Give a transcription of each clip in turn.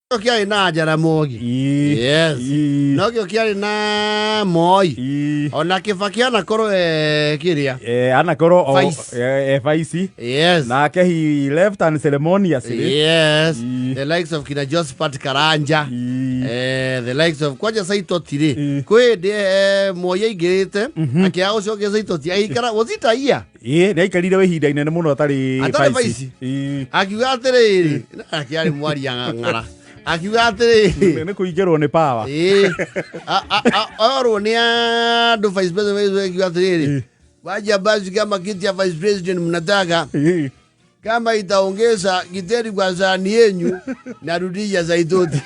Kĩarĩ na Jaramogi. Yes. Nokĩo kĩarĩ na Moi. Ona Kibaki anakorwo e kĩrĩa. Anakorwo o Vice. Vice. Yes. Nake he left unceremoniously. Yes. The likes of kina Josephat Karanja. The likes of kwanja Saitoti rĩ. Kwĩ hĩndĩ Moi aingĩrĩte akĩaga gũcokia Saitoti agĩikara, was it a year? Ĩ, nĩ aikarire ihinda inene mũno atarĩ Atarĩ vice. vice. Akiuga atĩrĩrĩ, nake arĩ mwaria ng'ara, akiuga atĩrĩrĩ, Nĩ kũingĩrwo nĩ power. Ĩĩ. Orwo nĩ andũ vice president, vice president, akiuga atĩrĩrĩ, waja basi kama kiti ya vice president mnataka, kama itaongeza githeri kwa sahani yenyu, narudisha Saitoti.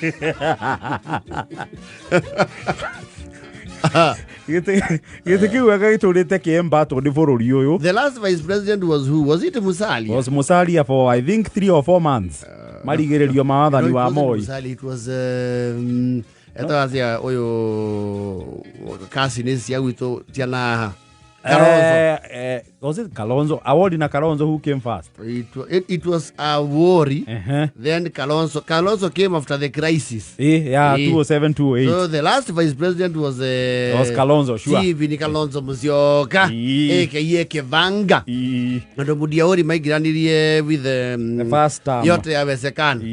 Gĩtĩ kĩu agagĩtũrĩte kĩembatwo nĩ bũrũri ũyũ. The last vice president was who? Was it Musalia? Was Musalia for, I think, 3 or 4 months, marigĩrĩrio ma No, wathani it wa wasn't Moi. Musalia, it was etagwo atĩa ũyũ kasi cia gwitũ cia naha, Kalonzo. Was it Kalonzo? Awori na Kalonzo, who came first? It was Awori, then Kalonzo. Kalonzo came after the crisis. Yeah, 207, 208. So the last vice president was Was Kalonzo, sure. Stephen Kalonzo Musyoka, aka Kivanga. Ndo Mudiaori maingĩranirie with The first term. Yote yawezekana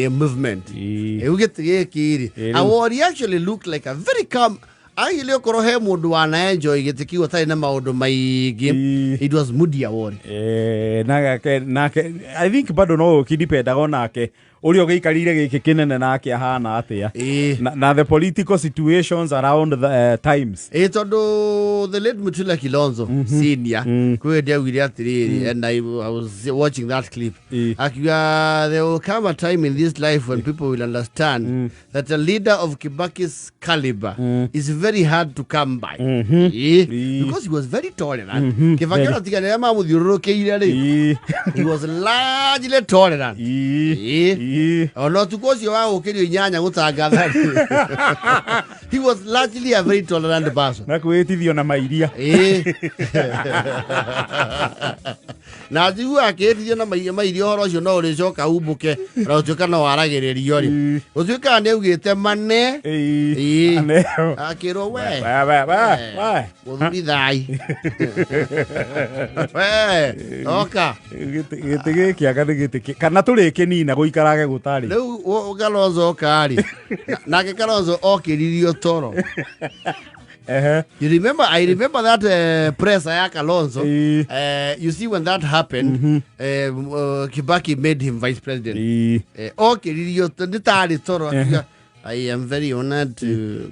movement. Rĩu gĩtĩ gĩkĩ rĩ, Awori actually looked like a very calm, actually okorwo he mũndũ wana enjoy gĩtĩ kĩu atarĩ na maũndũ maingĩ, it was Mudi Awori. Nake I think bado no ũkĩdipendaga nake ũrĩa ũgĩikarĩire gĩkĩ kĩnene nake ahana atĩa na the political situations around the times. Ĩ, tondũ the late Mutula Kilonzo Senior kwĩ hĩndĩ augire atĩrĩrĩ, and I was watching that clip, akiuga there will come a time in this life when people will understand that a leader of Kibaki's caliber is very hard to come by. Ĩ, because he was very tolerant. Kibaki Very. ona tiga nĩarĩa mamũthiũrũrũkĩire rĩ, he was largely tolerant. Ĩ, ona ũtukũ ũcio wa gũkĩrio 8 gũtangatha, he was largely a very tolerant person. Na kwĩtithio na mairia. Ĩ, na njigua akĩĩtithio na mairia, ũhoro ũcio no ũrĩcoka umbũke na ũtuĩka no waragĩrĩrio rĩ, ũtuĩkaga nĩ augĩte mane. Ĩ. Aneo. Akĩrwo we We, we, we, we. Mũthuri thai we oka. Gĩtĩ gĩkĩ anga nĩ gĩtĩ kana tũrĩkĩnina gũikarage gũtarĩ. Rĩu Kalonzo oka rĩ, nake Kalonzo okĩririo toro. You remember, I remember that presser ya Kalonzo. You see, when that happened, Kibaki made him vice president. Okĩririo nĩ tarĩ toro, akiuga, "I am very honored to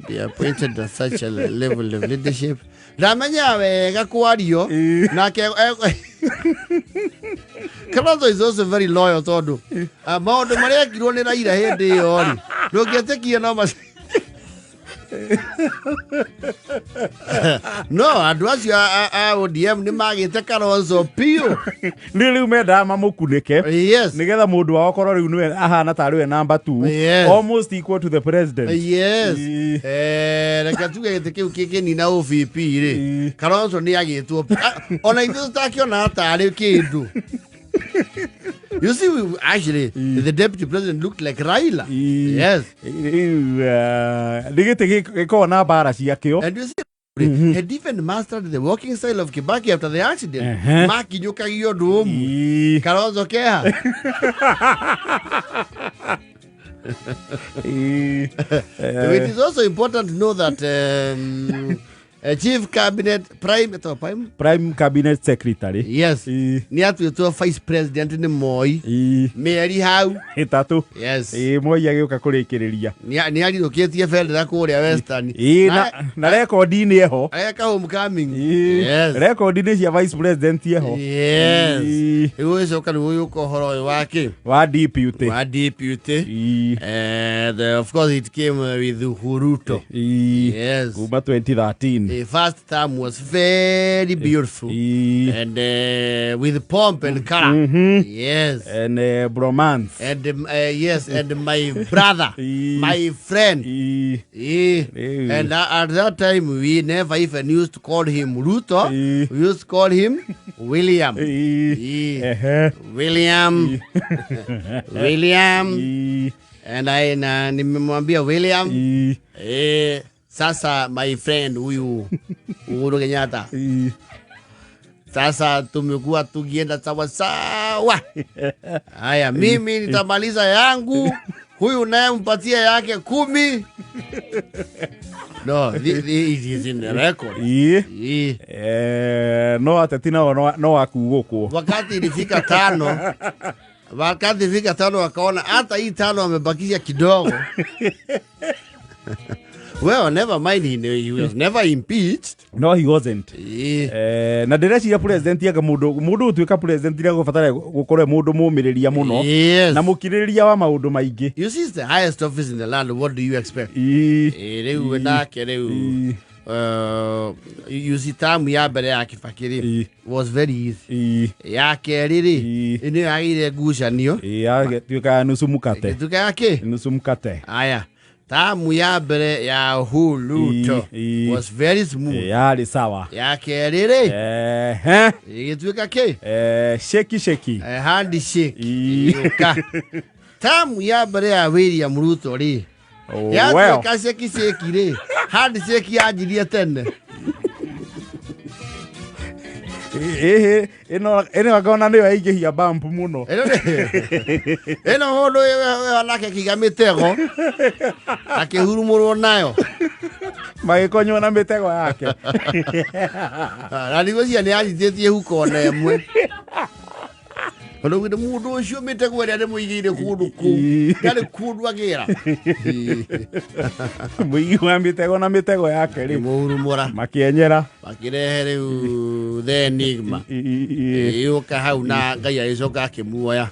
be appointed at such a level of leadership." Ndamenya wega kwario nake. Kalonzo is also very loyal tondũ maũndũ marĩa ekirwo nĩ Raila hĩndĩ ĩyo rĩ, ndũngĩetĩkia no mac no andũ acio a ODM nĩ magĩte Kalonzo biũ. Nĩ rĩu mendaga mamũkunĩke nĩgetha mũndũ wao korwo rĩu nĩwe ahana tarĩ we number two, almost equal to the president. Yes. Reke tuge gĩtĩ kĩu kĩkĩnina OVP rĩ, Kalonzo nĩ agĩtwo. Ona ithuĩ tũtakĩona tarĩ kĩndũ. You see, actually, the deputy president looked like Raila. Yes. Rĩu nĩ gĩtĩ gĩkoragwo na mbara ciakĩo. And you see, had even mastered the walking style of Kibaki after the accident. Makinyũkagia ũndũ ũmwe. Kalonzo keha. It is also important to know that chief cabinet prime to prime Prime cabinet secretary. Yes, nĩ atuĩtwo vice president nĩ Moi mĩeri hau 3. Yes. Ĩ, Moi agĩũka kũrĩkĩrĩria. Nĩ arirũkĩtie bendera kũrĩa Western. Ĩ, na rekondi-inĩ eho. Eka homecoming. Yes. Rekondi-inĩ cia vice president eho. Yes. Rĩu ũgĩcoka nĩ ũgĩũka ũhoro ũyũ wa kĩ wa deputy. Wa deputy. And of course it came with Ruto. Yes. Kuma 2013. The first term was very beautiful and with pomp and color. Yes. And bromance. And yes, and my brother, my friend. And at that time, we never even used to call him Ruto. We used to call him William. William. William. Na nimemwambia William, sasa my friend huyu Uhuru Kenyatta, sasa tumekuwa tukienda sawa sawa. Haya, mimi nitamaliza yangu, huyu naye mpatie yake 10. No, it is in the record. No ateti nao no akugũkwo. Wakati ilifika 5, wakaona hata hii 5 wamebakisha kidogo. Well, never mind, he was never impeached. No, he wasn't. Na ndĩreciria president anga mũndũ ũtuĩka president rĩa gũbatara gũkorwo mũndũ mũmĩrĩria mũno. Yes. Na mũkirĩrĩria wa maũndũ maingĩ. You see, it's the highest office in the land. What do you expect? Rĩu nake rĩu. You see, tamu ya mbere ya Kibaki rĩ was very easy. Ya kerĩ rĩ, nĩyo yagĩire ngucanio. Yagĩtuĩka nusu mukate. Ĩgĩtuĩka ya kĩ? Nusu mukate. Aya. Tamu ya mbere ya Uhuru was very smooth. Yarĩ sawa. Ya kerĩ rĩ, ĩgĩtuĩka kĩ? Sheki sheki. Handshake. Ĩgĩũka. Tamu ya mbere ya William Ruto rĩ, yatuĩka sheki sheki rĩ, handshake yanjirie tene. Ĩno ngona nĩyo yaingĩhia bump mũno. Ĩno mũndũ nake akĩiga mĩtego akĩhurumũrwo nayo, magĩkonywo na mĩtego yake. Na ndigwĩciria nĩ anyitĩtie huko ona ĩmwe. Tondũ gũtirĩ mũndũ ũcio mĩtego ĩrĩa ndĩmũigĩire kũndũ kũu ndarĩ kũndũ agĩra. Mũigi wa mĩtego na mĩtego yake rĩ, Mũhurumũra makĩenyera, makĩrehe rĩu the enigma ĩũka hau na Ngai agĩcoka akĩmuoya.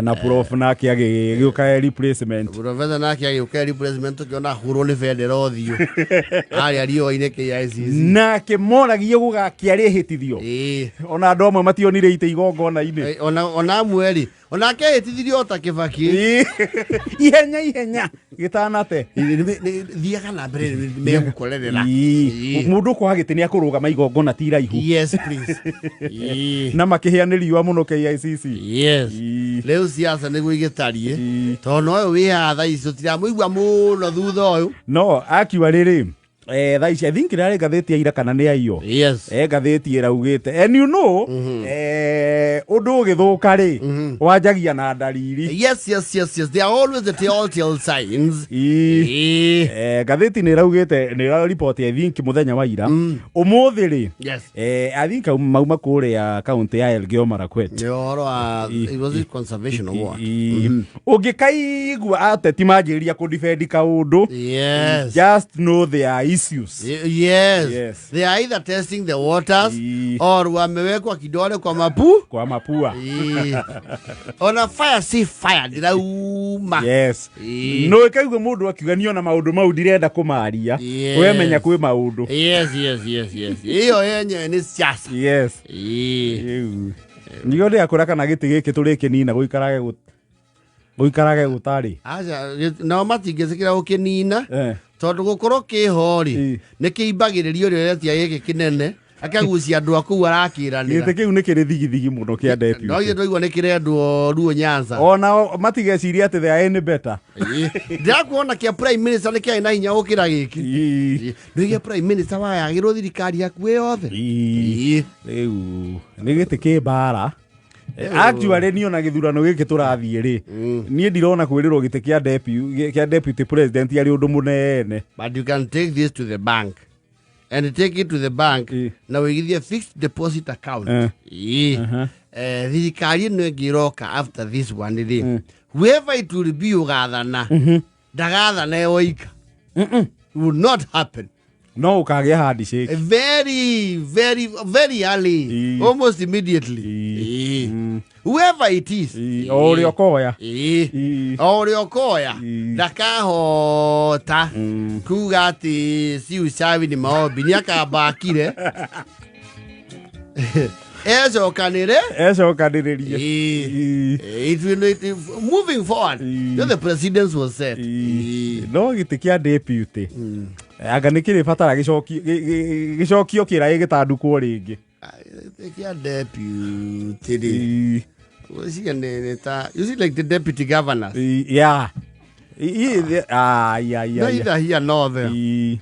Na prof nake agĩũka replacement. Professor nake agĩũka replacement, tũkĩona hũrwo nĩ bendera ũthiũ arĩa riũa-inĩ KICC. Nake moragie gũgakĩarĩ hĩtithio. Ona andũ amwe mationire ite igongona-inĩ. Ona amwe rĩ, onake ehĩtithirio o ta Kibaki. Ihenya ihenya gĩtanate. Thiaga na mbere megũkorerera. Mũndũ kwaga gĩtĩ nĩ akũrũgama igongona ti iraihu. Yes please. Na makĩhĩa nĩ riũa mũno KICC. Yes. Rĩu siasa nĩguo igĩtariĩ, tondũ ũyũ wĩ haha thaa ici tũtiramũigua mũno thutha ũyũ. No akiuga rĩrĩ, thaa ici I think ĩrarĩ ngathĩti ya ira kana nĩ aiyo. Yes. Ngathĩti ĩraugĩte. And you know, ũndũ ũgĩthũka rĩ, wanjagia na ndariri. Yes, yes, yes, yes. They are always the telltale signs. Ngathĩti nĩ ĩraugĩte, nĩ ĩraripoti I think mũthenya wa ira. Ũmũthĩ rĩ, Yes. I think mauma kũrĩa kaunti ya Elgeyo Marakwet. Nĩ ũhoro wa, was it conservation or what? Ũngĩkaigua ateti manjĩrĩria kũdefend kaũndũ, Yes. just know there are issues. Yes. Yes. They are either testing the waters or wamewekwa kidole kwa mapu. Kwa mapua. Ona fire si fire ndirauma. Yes. No ĩkaigua mũndũ akiuga niĩ ona maũndũ mau ndirenda kũmaria. Yes. Wemenya kwĩ maũndũ. Yes, yes, yes, yes. Iyo yenyewe nĩ siasa. Yes. Nĩguo ndĩrakũra kana gĩtĩ gĩkĩ tũrĩkĩnina gũikarage gũtarĩ. Aca, nao matingĩtĩkĩra gũkĩnina. Tondũ gũkorwo kĩho rĩ, nĩ kĩimbagĩrĩrio ũrĩa ũretia gĩkĩ kĩnene, akagucia andũ a kũu arakĩranĩra. Gĩtĩ kĩu nĩ kĩrĩ thigithigi mũno kĩa deputy. No ithuĩ twaigua nĩ kĩrendwo Luo Nyanza. Ona matigeciria atĩ they are any better. Ndĩrakuona kĩa prime minister nĩ kĩarĩ na hinya gũkĩra gĩkĩ. Nĩ gĩa prime minister wayagĩrwo thirikari hakuhĩ yothe. Rĩu nĩ gĩtĩ kĩ mbara. Actually niĩ ona gĩthurano gĩkĩ tũrathiĩ rĩ, niĩ ndirona kwĩrĩrwo gĩtĩ kĩa deputy president arĩ ũndũ mũnene. But you can take this to the bank. And take it to the bank na wĩigithie fixed deposit account. Thirikari ĩno ĩngĩ ĩroka after this one rĩ, whoever it will be ũgathana, ndagathana e oika. It will not happen. No ũkagĩa handshake. Very, very, very early. Almost immediately. Whoever it is. O ũrĩa ũkoya. O ũrĩa ũkoya. Ndakahota kuga atĩ si uchawi ni maombi. Nĩ akambakire. Ecokanĩre. Ecokanĩrĩrie. It will, moving forward. You know, the president was said. No gĩtĩ kĩa deputy. Anga nĩ kĩrĩbatara gĩcokio kĩraĩ gĩtandũkwo rĩngĩ. Kĩa deputy rĩ. Ũciria nĩ ta, you see like the deputy governors. Yeah. Ai ai ai. Neither here nor there. Ii.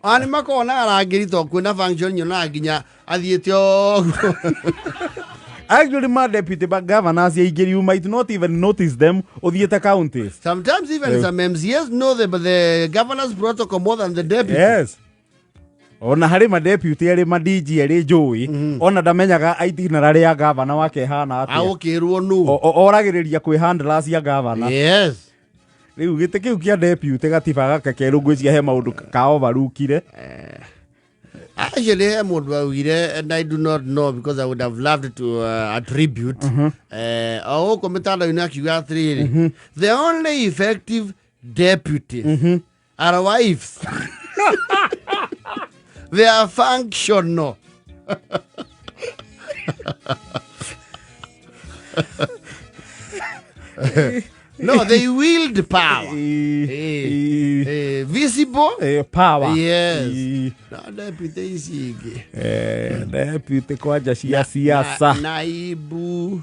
Ona nĩ makoragwo na arangĩri to kwĩna function nyonaga nginya athiĩte ũguo. Actually, ma deputy governors aingĩ you might not even notice them ũthiĩte counties. Sometimes even some MCAs know the governor's protocol more than the deputy. Yes. Ona harĩ ma deputy arĩ ma DG arĩ njũĩ ona ndamenyaga itinerary ya gavana wake ĩhana atĩa. Agũkĩrwo nũ. Oragĩrĩria kwĩ handlers ya gavana. Yes. Rĩu gĩtĩ kĩu kĩa deputy gatiba gaka kerũ ngwĩciria he maũndũ ka overlookire. Actually, he mũndũ augire, and I do not know because I would have loved to attribute. O gũkũ mĩtandao-inĩ akiuga atĩrĩrĩ, the only effective deputies are wives. They are functional. No, they wield power. Visible. Power. Yes. Ii. No, deputy ici ingĩ. Deputy kwanja cia siasa. Naibu,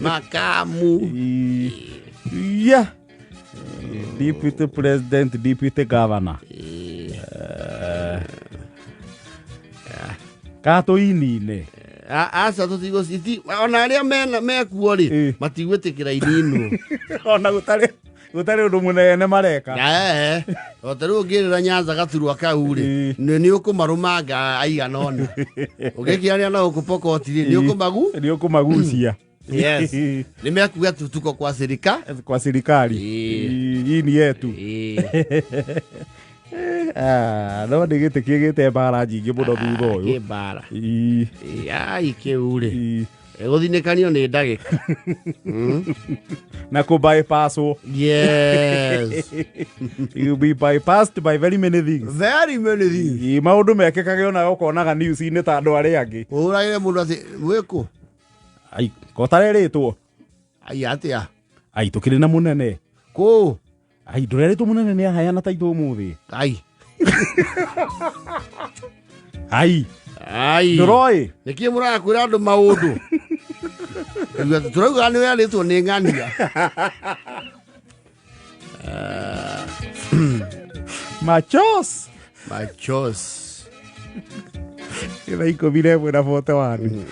makamu. Yeah. Deputy president, deputy governor. Katå inine. Aca tũtigũciti ona arĩa mena mekuo rĩ, matigwĩtĩkĩra ininwo. Ona gå tarä å ndå må nene mareka. O ta rĩu ũngĩrĩra Nyanza gaturwa kau rĩ, nĩ ũkũmarũmanga aigana ũna ũgĩkia arĩa na gũkũ Pokot rĩ, nĩ ũkũmagu Nä å kå magucia. Yes, nĩ mekuga tu tuko kwa sirika kwa serikali. Hii ni yetu. No nä gä tä kä gä te mbara nyingä må no thutha å yå. Kĩmbara ai kĩu rĩ, gũthinĩkanio nĩ ndagĩka. Na kå bypasswo. Yes. You be bypassed by very many things. Very many things. Ii, maũndũ mekĩkage ona ũkonaga news-inĩ ta andũ arĩa angĩ. Ũhũragĩre mũndũ atĩ wĩkũ. Ai kotarerĩtwo. Ai atĩa? Ai tũkĩrĩ na mũnene. Kũ? Ai ndũrerĩtwo mũnene nĩ aheana taitũ ũmũthĩ. Ai. Ai Ai. ndũroĩ. Nĩkĩ mũrakwĩra andũ maũndũ? Rĩu atĩ tũrauga nĩ werĩtwo nĩ ng'ania. Machos. Machos. Thaa 11 na 41.